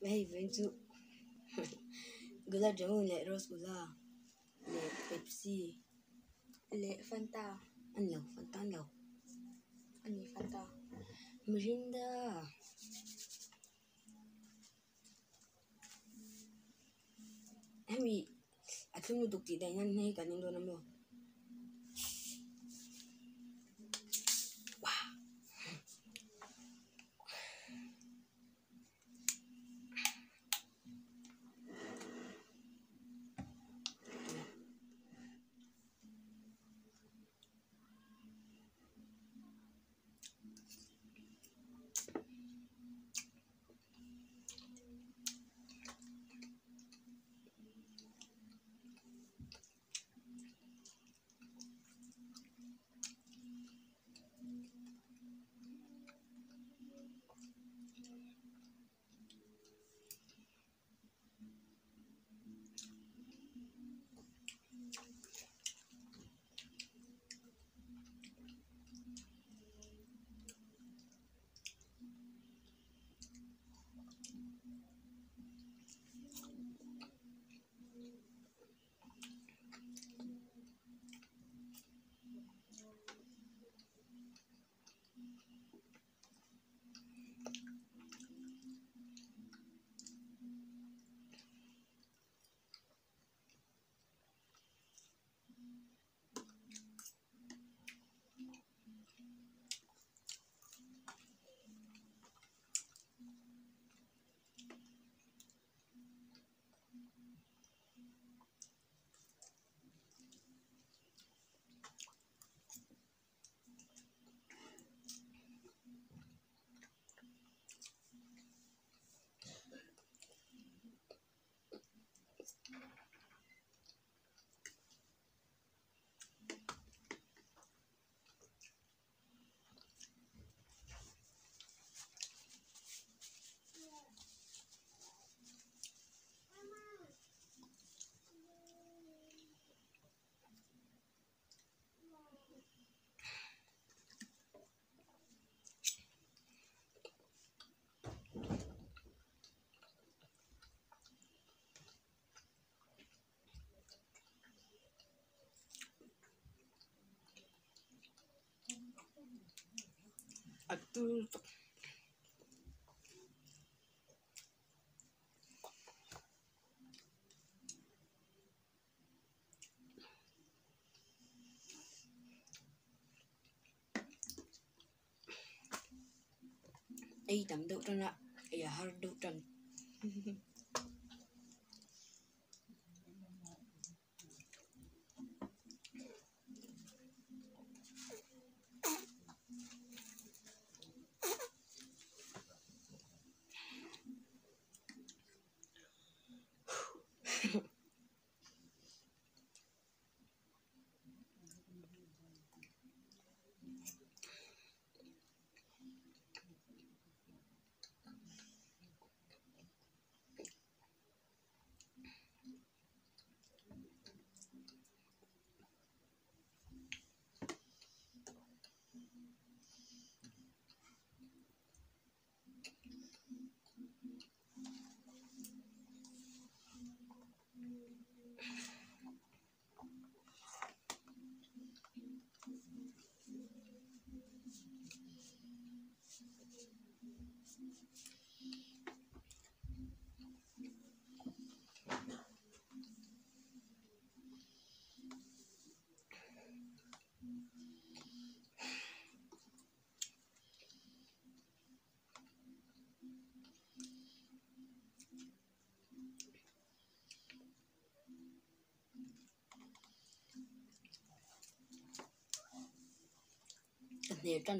Hei vawiin chu gulab jamun leh rasgulla leh pepsi leh fanta a ni lo fanta a ni lo a ni fanta mirinda hemi a thlum lutuk tih daih nan hei kan en dawn a maw. A tui lutuk. Ei tam deuh tan a ei a har deuh tan. Ka hne tan.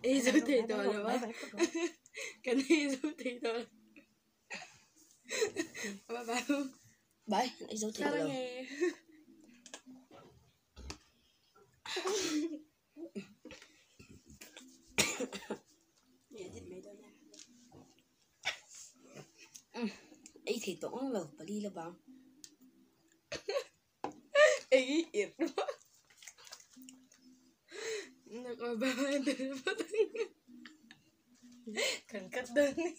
Ei zo thei tawh lo a, kan ei zo thei tawh lo. Bye bye. Bye, ei zo thei tawh lo. Ei thei tawh ang lo, pali la bang. Ei ir Kan cut dawn ni.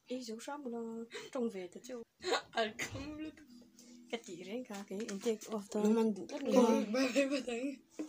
Ei zo hram ula tawng ve ta cheu. An kham lutuk. Ka tih reng kha kei in take off dawn. Nang man duh tlat mai. Bye bye.